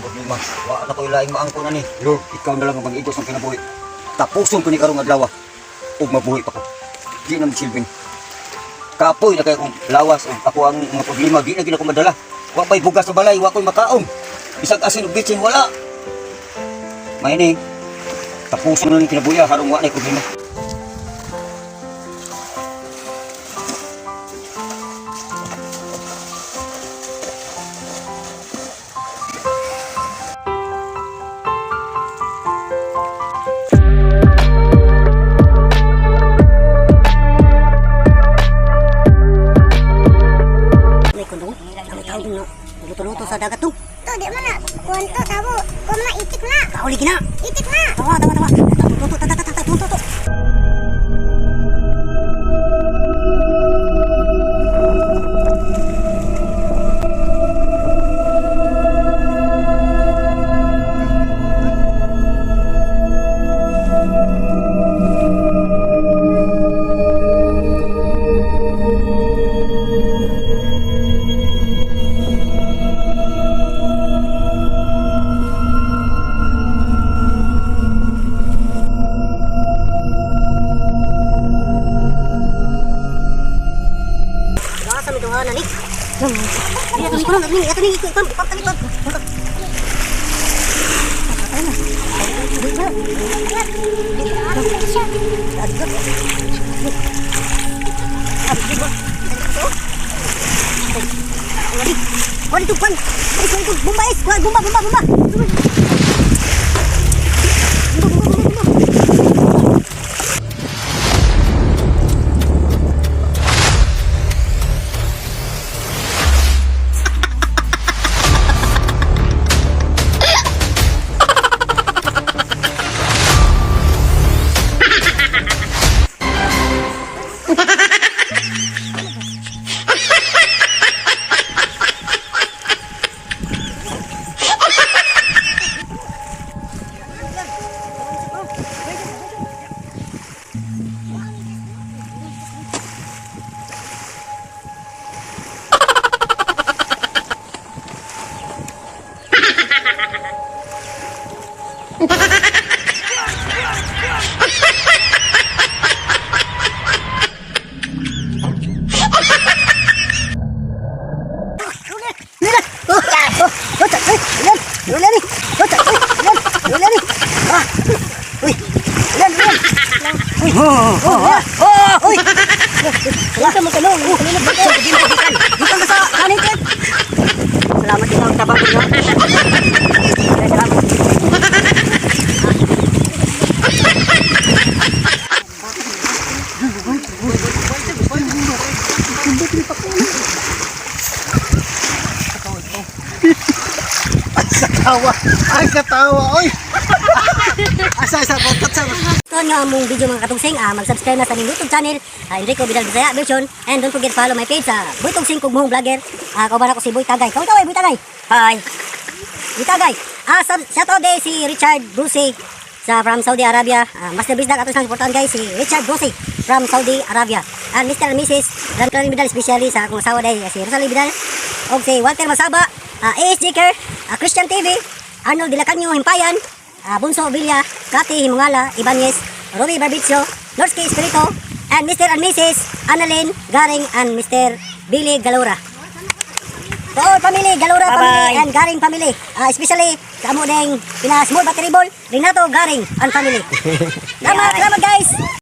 Problema. Wa na ko'y laing maangko na ni. Lord, ikaw na lang ang mag-igos ng kinabuhi. Tapuson ko ni karong adlaw ug mabuhi pa ko. Di na magsilbing. Kapoy na kayo kong lawas ug ako ang mga problema di na gid ako madala. Wa pa'y bugas sa balay, wa ko'y makaon. Bisag asin ug bitsin wala. May ni tapuson na ni kinabuhi harong wa na problema. May kundong, ang tao dun na luto-luto sa dagat dong. To, di man na. Kuwan to, tabo. Kuwan na, itik na. Kauli gina. Itik na. Tawa, tawa, tawa. Luto, ta, ta, ta, ta, tuto, to. Gasa mi tunga na ni. Ato ni kuno, ato ni ipam, ipam tali ipam. Wala ito, kwan. Ay, kwan ito, bomba is. Kwan, bomba, bomba, bomba. Bomba, bomba, bomba, bomba. Lila! Oh! Oh! Oh! Ay! Ilan! Ilan ni! Oh! Ay! Ilan! Ilan ni! Ah! Uy! Ilan! Ilan! Uy! Oh! Oh! Oh! Uy! Wala mo tanong. Kanina ba? Gikan. Gikan ka sa kanin ket. Salamat ikaw tabang niyo. Salamat. Katawa. Ay, katawa. Oy. Asa, asa, botot sa. Ito nga among video mga katugsing, mag-subscribe na sa aming YouTube channel, Enrico Vidal Bisaya version, and don't forget follow my page sa Boy Tugsing Kugmuhong Vlogger. Kauban ako si Boy Tagay. Kaway kaway Boy Tagay. Hi. Boy Tagay. Shout out day si Richard Bruce sa from Saudi Arabia. Master Bisdak ato siyang suportahan guys si Richard Bruce from Saudi Arabia. And Mr. and Mrs. Rantan Vidal especially sa akong asawa day si Rosalie Vidal og si Walter Masaba, ASJ Care, Christian TV, Arnold De La Canyo Himpayan, Bunso Villa, Kati Himungala, Ibanez, Romy Barbizio, Norski Espirito, and Mr. and Mrs. Annalyn Garing and Mr. Billy Galora. To all family, Galora family and Garing family. Especially sa amo ding pina small battery ball, Renato Garing and family. Salamat, salamat guys.